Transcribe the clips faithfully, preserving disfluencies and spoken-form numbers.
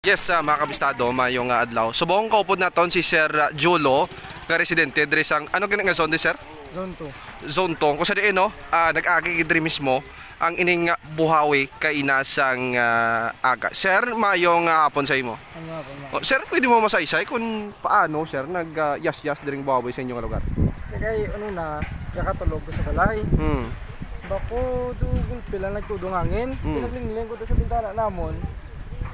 Yes, ah, mga kabistado, maayong, ah, adlaw. Subong kaupod naton si Sir, ah, Jolo, nga residente diri sang, ano gani nga zone di, sir? Zone two. Zone two. Kung sa diin, no, ah, nag-agi gid diri mismo ang ining, ah, buhawi kaina sang, ah, aga. Sir, maayong, ah, hapon sa imo. Ano nga po, ma? Oh, sir, pwede mo masaysay kung paano, sir, nag, ah, yas-yas diring buhawi sa inyong lugar? Kay ano na, nakatulog ko sa balay. Hmm. Bako, dugol pila nagtudong hangin. Hmm. Pinaglingling ko to sa bintana namon.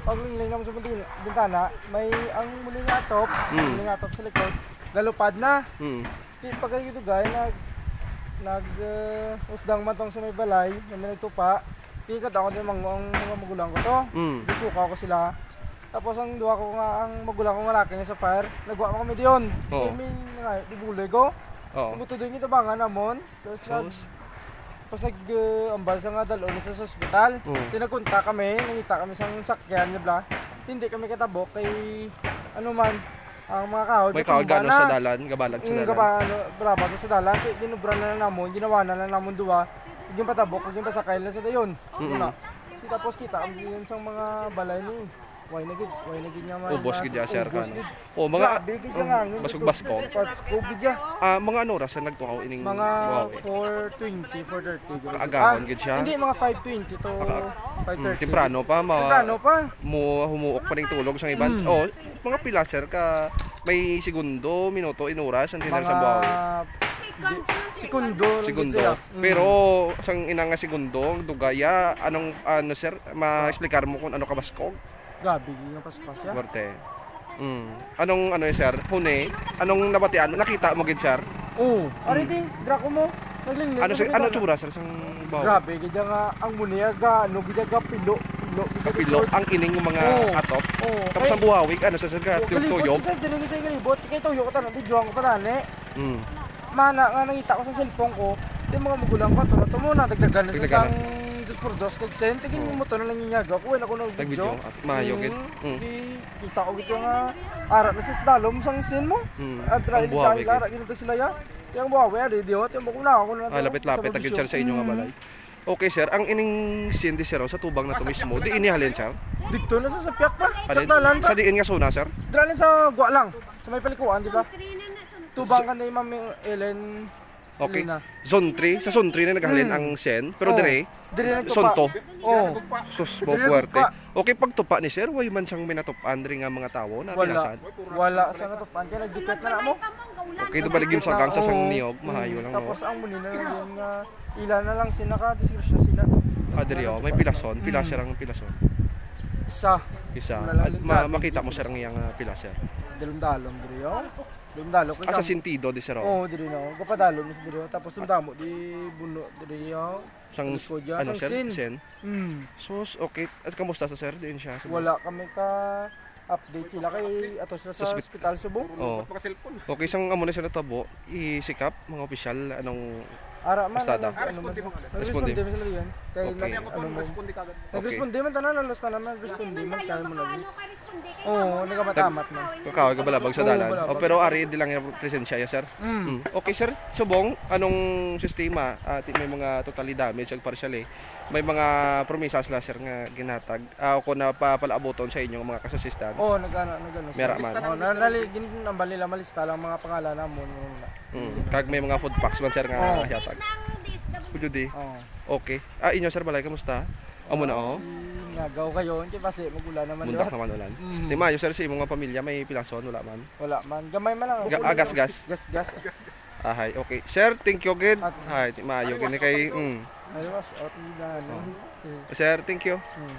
Paglingling namon sa bintin-, bintana, may ang muli nga atop, Hmm. muli nga atop sa likod, lalupad na. Hmm. Di pa kayo dugay, nag, nag, eh, usdang man tong sa may balay, na may nagtupa. Di ka tao din mang, ang mga magulang ko to. Mm. Di suka ko sila. Tapos ang duha ko nga, ang magulang ko nga laki nga sa fire, nagwa mo kami diyon. Oo. Kami nga, di buloy ko. Oo. Buto din yung tabangan namon. Tapos nag, Sus. tapos nag, eh, ambal sa nga dalon sa, sa ospital. Oo. Di nagkunta kami, nangita kami sa sakyan niya bla. Hindi kami katabok kay, ano man, ang mga kahoy, May kahoy gatumba gano na. sa dalan, gabalag sa Mm, dalan. gaba-, ano, balabag sa dalan. Kay ginubra na lang namon, ginawa na lang namon duwa. Yung patabok, yung pasakay lang sa dayon. Mm-mm. Una. Tapos kita ang yun sa mga balay ni. Way na gid, way na gid nga may Ubos mas-, gid ya, sir, ubos kano? gid. Oh, mga Grabe gid yung hangin. Basog-baskog. Baskog gid ya. Ah, mga ano oras ang nagtuhaw ining Mga buhawi? four twenty, four thirty gid. Kaagahon Ah, gid siya? Hindi, mga five twenty to Aka-, five thirty. Hmm, temprano pa, ma-, Temprano pa. mo humuok pa ning tulog sang iban. Hmm. Oh, mga pila, sir, ka may segundo, minuto, in oras ang tinang sa Mga buhawi? di-, segundo lang gid Segundo. siya. Hmm. Pero sang ina nga segundo, dugaya, anong, ano, sir, ma-explicar mo kung ano kabaskog? Grabe, di nga paspas ya. Fuerte. Mm. Anong, ano, sir? Huni? Anong nabatian? Nakita mo gid, sir? Oo. Mm. Ari di, dra ko mo. Naglingling Ano, ko sir? Ano nakita na. tsura, sir, sang bawo? Grabe, gid nga ang muni ya ga, ano, gid ga pilo, pilo, gid Kapilo, likod. ang ining mga Oo. atop. Oo. Tapos Kay ang buhawi, ano, sir, sir, ka, O, kalibot, tuyok? sir, dili sa kalibot. Kay tuyo ko tanan, videohan ko pa tani. Mm. Mana nga nangita ko sa cellphone ko, yung mga magulang ko, tulo to mo na, dagdagan na sa Dagdagan na. sang dos por dos, kag sen, tigin Oo. mo to na lang yung yaga ko, wala ko na Tag video, video. at maayo gid. Mm. Mm. Di, kita ko gito nga, ara na sa dalom sang sen mo. Mm. Adra, Ang buhawi dahil gid. ara, gito sila ya. Yung buhawi, ari, di, oh, yung ko na, ako na Ah, to, lapit-lapit, sa agad, sir, sa inyo nga Mm. balay. Okay, sir, ang ining sen di, sir, oh, sa tubang na to mismo, di ini halin, sir? Dito na sa sapyak pa, Halin? Dalan Sa pa. diin nga zona, sir? Dra lang sa Gualang, sa may palikuan, di ba? Tubang ka ni Ma'am Ellen. Okay. Lina. Zone three. Sa zone three na naghalin Hmm. ang sen. Pero Oh. dire, Dire nagtupa. Zone two. Oh. Sus, Dire buwerte. nagtupa. Okay, pagtupa ni sir, way man sang may natupan diri nga mga tawo na Wala. pilasan? Wala sa natupan. Kaya nagdikit na na mo. Okay, di ba Nagdikit naging sagang na, sa sang oh. niyog? Hmm. Mahayo lang, no? Tapos ang muli na lang yun nga, ila na lang sila ka, disgrasya sila. Ah, diri, oh. May pilason. Pila Hmm. sir ang pilason? Isa. Isa. Wala lang At ma-, grabe. makita mo, sir, ang iyang, ah, pila, sir? Dalong-dalong diri, oh. Dalong-dalong. Ah, sa Kay sentido, di, sir, oh? Oo, diri na, oh. Gapadalong na sa diri, oh. Tapos ang damo, di buno, diri, oh. Sang Likod, ya, ano, sang sir? sin. Sen? Mm. Sus, okay. At kamusta sa sir? Diin siya? Wala kami ka update sila kay ato sila Sa sa ospit- ospital subong. Oo. Ba't maka-cellphone? Okay, sang amo na sila tabo, isikap, mga opisyal, anong Ara man, Pasada. ano, Ah, ano, responde ano, mo. Responde. Responde man sila yan. Kay Okay. nag-, Kaya ako ano po, man. responde ka agad. Okay. Nag-responde man tanan, halos tanan, nag-responde man, kaya mo lang. Oo, nagamamat-amat man. Kakahoy ka balabag sa Oo, dalan. balabag. Oh, pero ari, di lang yung presensya ya, sir. Mm. Mm. Okay, sir. Subong, anong sistema? Ah, ti-, may mga totally damage ag partially. May mga promesa sila, sir, nga ginhatag. Ah, o kung napapalaabuton sa inyong mga kasasistans. Oo, nag-ano, nag-ano, Meron sir. man. Oo, na, nali-, gin-, nambal nila, malista lang mga pangalan namon, yun na. Mm. Kag may mga food packs man, sir, nga Oo. hihatag. Kuya D. Oo. Okay. Ah, inyo, sir, balay, kamusta? Amo na, oh. Ngagaw kayo, hindi pa si magulan naman, Mundak di ba? naman ulan. Mm. Di maayo, sir, sa imong pamilya, may pilason, wala man? Wala man. Gamay man lang. Ga-, ah, gas, gas. Gas, gas. Ahay, okay. Sir, thank you gid. At Hay, ti maayo gini kay, mm. Ay, was out ni Dan, no? Oh. Eh. Sir, thank you. Hmm.